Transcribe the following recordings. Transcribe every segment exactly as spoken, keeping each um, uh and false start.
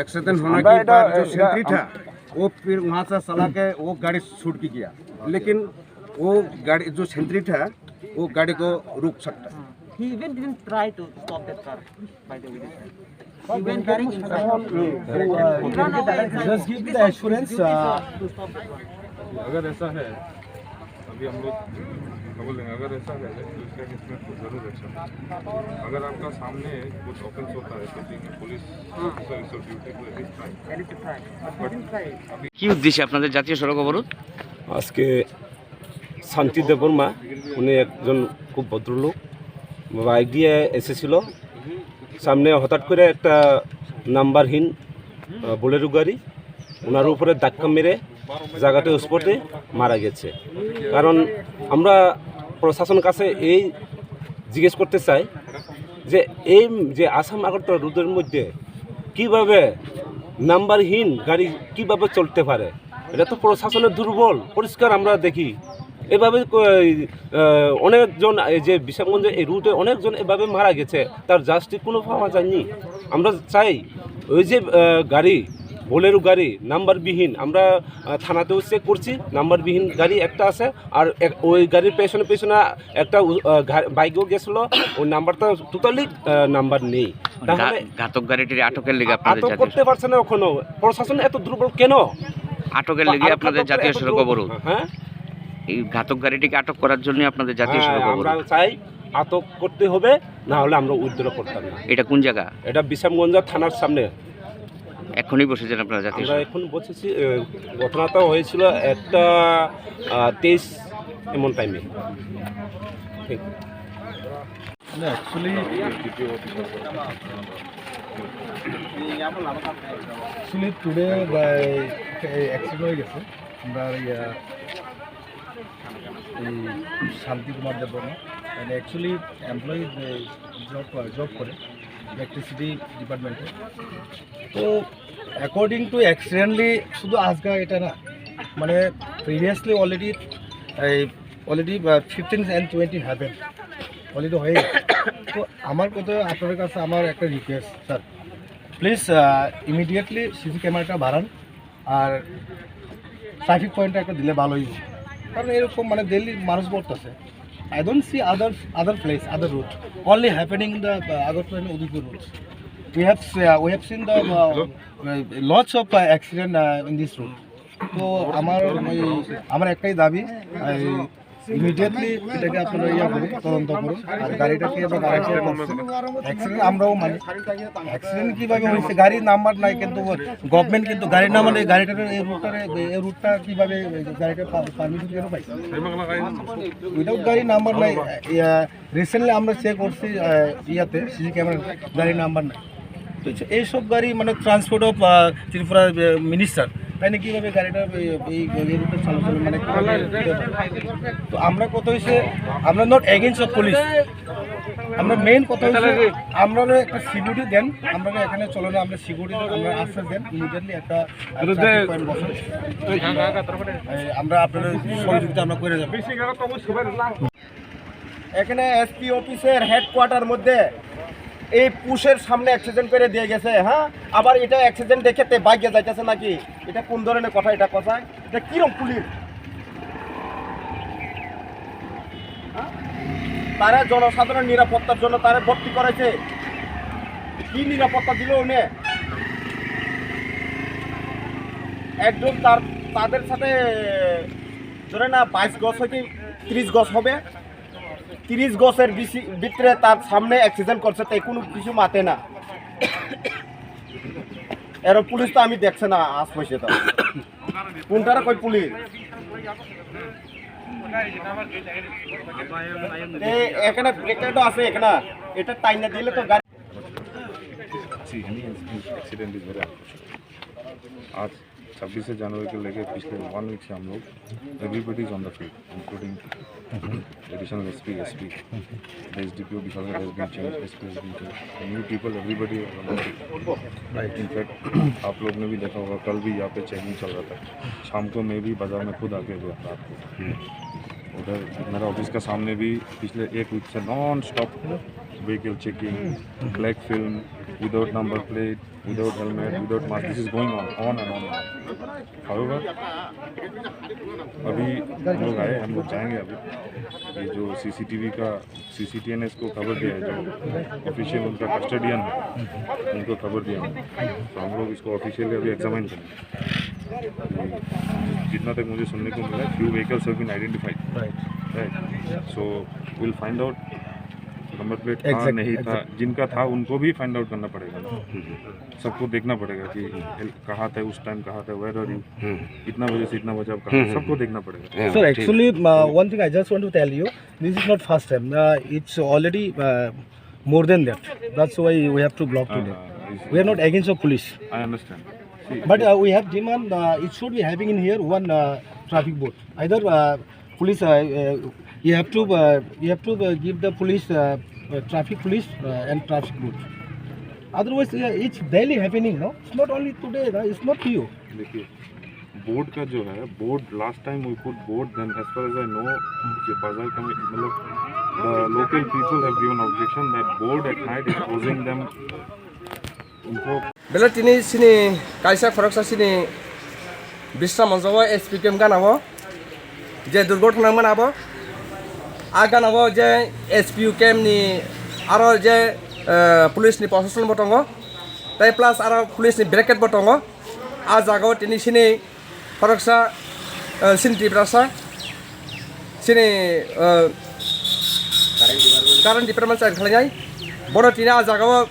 एक्सीडेंट होने के बाद जो सेंट्री था, वो फिर वहाँ से चला के वो गाड़ी छूट के गया, लेकिन वो गाड़ी जो सेंट्री था, वो गाड़ी को रुक सकता। He even didn't try to stop that car, by the way. He went direct inside. He ran away inside. Just give me the assurance, uh, to stop that one. अगर ऐसा है, अभी हम लोग खबर लेंगे, अगर ऐसा है तो इसका किसमें तो जरूर एक्शन। अगर आपका सामने कुछ ऑफेंस होता है तो ठीक है, police officer is duty to at least try. At least try. But he didn't try. কি উদ্দেশ্যে আপনাদের জাতীয় সড়ক অবরোধ? আজকে শান্তি দেববর্মা, উনি একজন খুব ভদ্রলোক, বাইক দিয়ে এসেছিল। সামনে হঠাৎ করে একটা নাম্বারহীন, আহ, বোলেরো গাড়ি ওনার উপরে ধাক্কা মেরে জায়গাতে স্পটে মারা গেছে। কারণ আমরা প্রশাসনের কাছে এই জিজ্ঞেস করতে চাই যে এই যে আসাম আগরতলা রোডের মধ্যে কিভাবে নাম্বারহীন গাড়ি কিভাবে চলতে পারে? এটা তো প্রশাসনের দুর্বল, পরিষ্কার আমরা দেখি। এভাবে ক-, এই, আহ, অনেকজন এই যে বিশালগঞ্জে এই রুটে অনেকজন এভাবে মারা গেছে, তার জাস্টিস কোনো পাওয়া যায়নি। আমরা চাই ওই যে, আহ, গাড়ি, বোলেরো গাড়ি নাম্বারবিহীন, আমরা, আহ, থানাতেও চেক করছি, নাম্বারবিহীন গাড়ি একটা আছে, আর এক-, ওই গাড়ির পেছনে পেছনে একটা উ-, আহ, গা-, বাইকও গেছিল, ওই নাম্বারটা টোটালি, আহ, নাম্বার নেই। তাহলে ঘা-, ঘাতক গাড়িটির আটকের লেগে আপনাদের আটক জাতীয় করতে পারছে না এখনো। প্রশাসন এত দুর্বল কেন? আটকের লেগে আর আপনাদের ঘাতক জাতীয় এত সড়ক দুর্বল, অবরোধ। হ্যাঁ? এই ঘাতক গাড়িটিকে আটক করার জন্য আপনাদের জাতীয় হ্যাঁ, সড়ক অবরোধ। আমরা চাই আটক করতে হবে, না হলে আমরা উইথড্র করতাম না। এটা কোন জায়গা? এটা বিশালগঞ্জ থানার সামনে। এখনই বসেছেন আপনারা জাতীয় আমরা সড়ক? এখন বসেছি, এ, ঘটনাটা হয়েছিল একটা, আহ, তেইশ এমন টাইমে। ঠিক। না, actually, actually today by এই অ্যাক্সিডেন্ট হয়ে গেছে। আমরা ইয়া, এই শান্তি কুমার দেববর্মা, মানে, অ্যাকচুয়ালি এমপ্লয়ি, জব করে, জব করে। ইলেকট্রিসিটি ডিপার্টমেন্টে। তো অ্যাকর্ডিং টু অ্যাক্সিডেন্টলি শুধু আজকে এটা না, মানে প্রিভিয়াসলি অলরেডি এই already fifteen and twenty happen, already হয়ে গেছে। তো আমার কথা, আপনাদের কাছে আমার একটা request sir, please immediately CC ক্যামেরাটা বাড়ান। আর ট্রাফিক পয়েন্টটা একটা দিলে ভালোই হয়, কারণ এরকম মানে ডেইলি মানুষ মরতেছে। I don't see other other place, other route, only happening in the Agartala and Udaipur routes. We have uh, we have seen the uh, uh, lots of uh, accident uh, in this route. তো আমার ওই আমার একটাই দাবি, ইমিডিয়েটলি এটাকে আপনারা ইয়া করুন, তদন্ত করুন। আর গাড়িটা কে বা গাড়ি কে করছে, অ্যাক্সিডেন্ট আমরাও মানি। অ্যাক্সিডেন্ট কিভাবে হয়েছে? গাড়ির নাম্বার নাই, কিন্তু গভর্নমেন্ট কিন্তু গাড়ির নাম্বার নেই। গাড়িটার এই রুটটারে, এই রুটটা কিভাবে গাড়িটা পারমিশন কেন পাইছে? উইদাউট গাড়ির নাম্বার নাই। রিসেন্টলি আমরা চেক করছি ইয়াতে সিসি ক্যামেরা, গাড়ির নাম্বার নাই। তো এইসব গাড়ি মানে ট্রান্সপোর্ট অফ ত্রিপুরা মিনিস্টার, তাই না? কীভাবে গাড়িটা এই রুটে চলাচল মানে তো আমরা কথা হয়েছে, আমরা নট এগেইনস্ট অফ পুলিশ। আমরা মেইন কথা হচ্ছে আমরা একটা সিকিউরিটি দেন, আমরা এখানে চলো না, আমরা সিকিউরিটি আমরা আশ্বাস দেন, ইমিডিয়েটলি একটা পয়েন্ট বসান। আমরা আপনাদের সহযোগিতা আমরা করে যাবো। এখানে এসপি অফিসের হেডকোয়ার্টার মধ্যে এই পুশের সামনে অ্যাক্সিডেন্ট করে দিয়ে গেছে। হ্যাঁ, আবার এটা অ্যাক্সিডেন্ট দেখে তে বাইকে যাইতেছে নাকি? এটা কোন ধরনের কথা? এটা কথা, এটা কিরম পুলিশ? হ্যাঁ? তারা জনসাধারণ নিরাপত্তার জন্য তারা ভর্তি করেছে। কি নিরাপত্তা দিল উনি? একদম তার, তাদের সাথে ধরে না বাইশ গজ হইতে ত্রিশ গজ হবে। ত্রিশ গজের ভিতরে তার সামনে অ্যাক্সিডেন্ট করছে, তাই কোনো কিছু মাতে না। এর পুলিশ তো আমি দেখছে না আজ পয়সা তো। কোনটারে কই পুলিশ? এ, এখানে ব্রেকটা তো আছে, এখানে এটা টাইনা দিলে তো গাড়ি। See, any accident is very unfortunate. आज छब्बीस जनवरी के लेके पिछले वन वीक से हम लोग, everybody is on the field, including additional S P, S P, the S D P O because it has been changed, S P has been changed. New people, everybody is on the field. Right. In fact, आप लोग ने भी देखा होगा, कल भी यहाँ पे चेकिंग चल रहा था। शाम को मैं भी बाजार में खुद आके गया रात को। उधर मेरा ऑफिस का सामने भी पिछले एक वीक से non stop vehicle checking, black film, without number plate, without helmet, without mask, this is going on, on and on and on. However, अभी हम लोग आए, हम लोग जाएंगे अभी। ये जो सीसीटीवी का, सीसीटीएनएस को खबर दिया है, जो ऑफिशियल उनका कस्टडियन है, उनको खबर दिया है। तो हम लोग इसको ऑफिशियली अभी एग्जामिन करेंगे। जितना तक मुझे सुनने को मिला है, few vehicles have been identified. Right. Right. So we'll find out number plate था, exact, नहीं था, exact। जिनका था उनको भी फाइंड आउट करना पड़ेगा ना। सबको देखना पड़ेगा कि कहाँ थे उस टाइम, कहाँ थे, वेयर आर यू, कितना बजे से इतना बजे आप कहाँ, सबको देखना पड़ेगा। Sir, actually, uh, one thing I just want to tell you, this is not first time. Uh, it's already uh, more than that. That's why we have to block today. We are not against the police. I understand. But uh, we have demand, uh, it should be having in here one uh, traffic board. Either uh, police, uh, uh, you have to, uh, you have to uh, give the police, uh, uh, traffic police uh, and traffic board. Otherwise, uh, it's daily happening, no? It's not only today, no? It's not new. देखिए, बोर्ड का जो है, board, last time we put board, then as far as I know, ये बाजार कमेटी, मतलब, the local people have given objection that board at night is causing them, उनको। Belai tini sini kaisa khoroksa sini Bisramganj o S P camp gana o je durgothona wngmani abo, a gana o je S P U camp ni aro je, eh, police ni proshashan bo tongo, tei plus aro police ni barricade bo tongo. A jaga o tini sini khoroksa, eh, sini Tiprasa, sini, eh, current department sign khlainai. Bono tini a jaga o,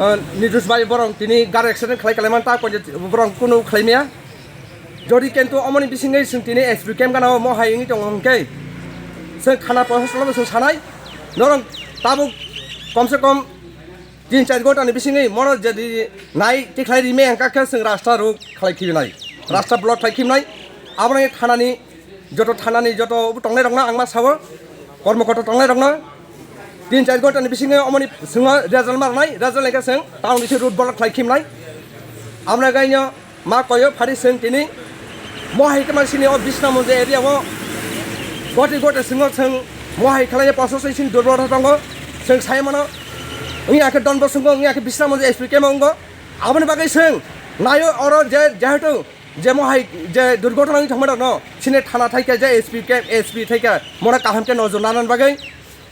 eh, Nirdosh bai borok tini gari accident khlai khlai man ta, borok kunu khlai maya. Jodi kintu omoni bisingwi chwng tini S P camp gana o mohai wngwi tongo hwnkhe, chwng khana proshasano chwng sanai, norok tabuk komse kom tin char ghonta ni bisingwi mono jodi nai tikhlai rime hwnkha khe chwng rasta rok khlai khibinai, rasta block khlai khibinai. Abono thana ni joto, thana ni joto tongnai rokno ang ma sao, kormokoto tongnai rokno Tin char ghonta ni bisingo omoni swngo result ma rwnai, result naikhe chwng town ni se road block khlai khimnai. Amra gaino ma koyo phari chwng tini mohai khe ma sini o Bisramganj area o goti goti swngo chwng mohai khlai poso se sini durbol tongo chwng sai mano. Wngya khe Don Bosongo, wngya khe Bisramganj S P khe ma wngo. Aboni bagwi chwng nayo oro je jehetu je mohai je durghotona wngwi thangma rokno sini thana thaikhe je S P khe S P thaikhe mono kaham khe nojor nanan bagwi.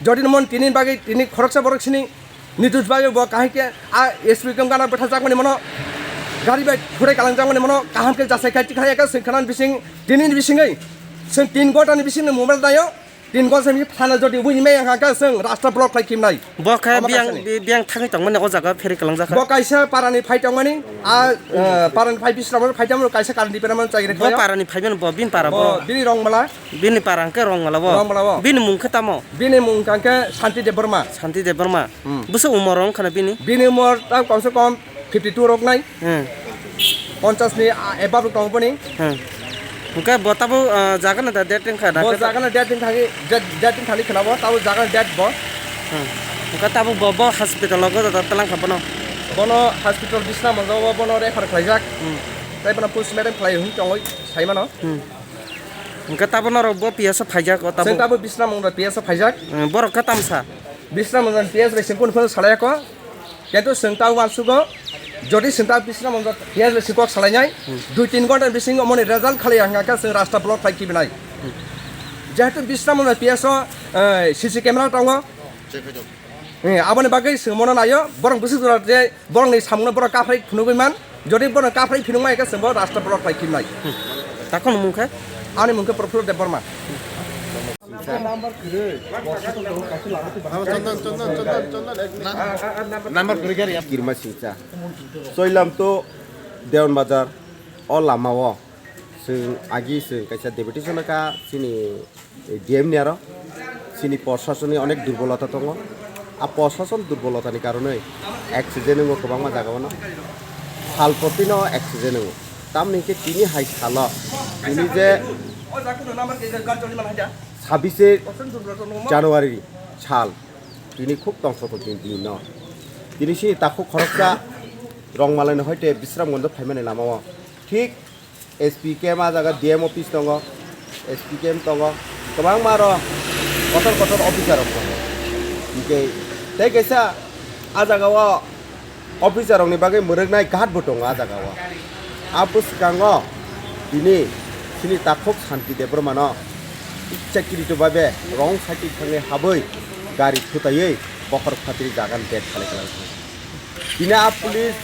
Jodi mon tini bagwi tini khoroksa borok sini nitus bagwi bo kaham khe a S P khe gana bwtha jakmani mono gari bai thurai kalang jakmani mono kaham khe jasai khai tikha eka sing khanan bising tini bisingwi sing tin ghonta ni bisingni mobile nayo. Tin ghonta ni thana jodi wngwi maya hwnkha khe chwng rasta block khlai khimnai. Bo khe Omo biyang, kaisa ni. Bi-, biyang thangwi tongmani o jaga pheri kalangjak kha. Bo kaisa parani phai tongmani, a, eh, parani phai Bisramganj phai tongmani kaisa current department chai rwkha. Bo parani phaimani bo, bini para bo. Bo, bini Rongmala. Bini para hwnkhe Rongmala bo. Rongmala bo. Bini mung khe tamo? Bini mung hwnkha khe Shanti Debbarma. Shanti Debbarma. Hmm. Bwswk umor wngkha na bini? Bini umor ta komse kom fifty two rok nai. Hmm. Ponchas ni, ah, above rok tongo boni. Hmm. Hwnkhe bo tabuk, ah, jaga no da date wngkha na? Bo jaga no date wngkha, date, date wngkha ni khwna bo, tabuk jaga no date bo. Hmm. Hwnkhe tabuk bo, bo hospital o goda da tlang kha bono? Bono hospital Bisramganj o bono refer khlaijak. Hmm. Tai bono postmortem khlai hwn tongwi sai mano. Hmm. Hwnkhe tabuk norok bo P S o phaijak o tabuk? Chwng tabuk Bisramganj o P S o phaijak. Hmm, borok khe tamsa? Bisramganj o P S bai chwng kunu phano salai ya kho. Kintu chwng ta uansugo, jodi chwng ta Bisramganj P S bai si kok salainai, dui tin ghonta bisingo omoni result khalai ya hwnkha khe chwng rasta block khlai kibinai. Jehetu Bisramganj P S o, eh, C C camera tongo. Eh, aboni bagwi chwng mono naio, borok bwswk jora je borokni samungno borok kaphrai phunugwi man, jodi borok kaphrai phunukma hwnkhe chwng bo rasta block khlai kibinai. Takhwng mung khe? Ani mung khe Prafullo Debbarma. Number kwrwi gari. Kirma singcha. Soilam to Dewan Bazar o lama o chwng agi chwng kaisa deputation ka chini D M ni aro chini proshasoni onek durbolota tongo. A proshasoni durbolota ni karonwi accident wngo kwbangma jaga o no. Sal proti no accident wngo. Tamni hwnkhe tini hai salo tini je sabise January sal tini khub tongthok tong tini din no. Tini sini takhuk khoroksa Rongmalani hoite Bisramganj phaimani lama o thik S P camp a jaga D M office tongo, S P camp tongo, kwbangma aro kotor kotor officer rok tongo. Hinkhe tei kaisa a jaga o officer rokni bagwi mwrwknai guard bo tongo a jaga o. A bwskango tini chini takhuk Shanti Debbarma no ichakirito babe wrong side thangwi habwi gari thutaiwi bokhorok phatri jaga ni date khalai khalai. Tini a police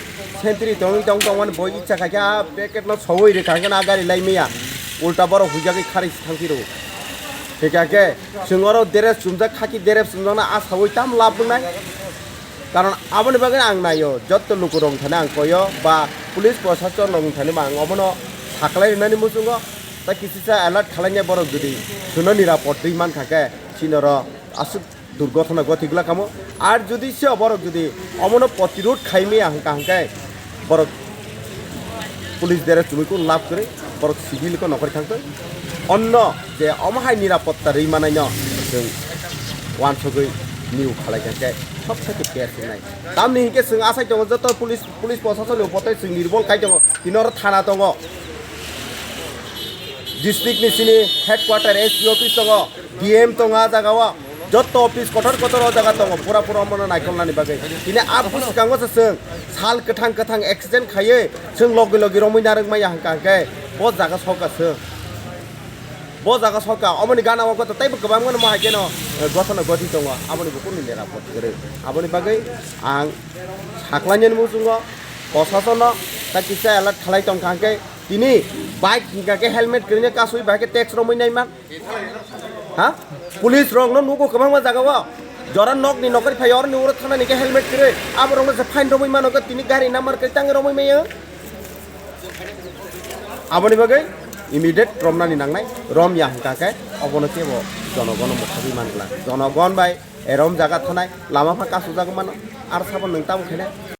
sentry tongwi tong tongmani bo icha khaikhe a packet no sowui rwkha hwnkhe a gari lai maya ulta borok huijagwi kharwi thangphiro. Hwnkhe chwng oro dress chumjak khaki dress chumjakno a sawui tam lab wngnai. Karon aboni bagwi ang naio, jotto lukurok thani ang koyo ba police proshasonrok thani ba ang obono saklai rwnani muchungo. Ta kisisa alert khalainai borok jodi chwngno nirapod twi mankha khe chini oro aswk durgotona goti glak kamo. Ar jodi se borok jodi omono protirod khai maya hwnkha hwnkhe borok police dere chumui kunu lab kwrwi, borok civil ko nokori thangtwi. Onno je omo hai nirapotta rwi manaino chwng uansugwi new khalai kha khe sob sake case wngnai. Tamni hinkhe chwng asai tongo joto police, police proshasonni upotei chwng nirbol khai tongo. Tini oro thana tongo, district ni sini headquarter S P office tongo, D M tongo a jaga o, jotto office kotor kotor o jaga tongo, pura pura omono naikolnani bagwi. Tini a bwskango se chwng sal kwthang kwthang accident khaiwi chwng logi logi romwi narwk maya hwnkha hwnkhe bo jaga soka chwng. Bo jaga soka, omoni gana o koto teibo kwbangma no hai kheno, eh, gothana goti tongo, aboni bo kunu nirapod kwrwi. Aboni bagwi ang saklainani muchungo proshasonno ta kisa alert khalai tongkha hwnkhe tini bike hwnkha khe helmet kwrwino kasui bai khe tax romwi naiman. Ha? Police rokno nugo kwbangma jaga o. Jora nokni nokari phai oroni uro thanani khe helmet kwrwi. Aborokno se fine romwi mano khe tini gari number kwrwi tangwi romwi maya. Aboni bagwi immediate romnani nangnai, romya hwnkha khe obono kebo jonogono mwthagwi man glak. Jonogon bai erom jaga thanai, lama pha kasujagwi mano, ar sabo nwng tamo khainai.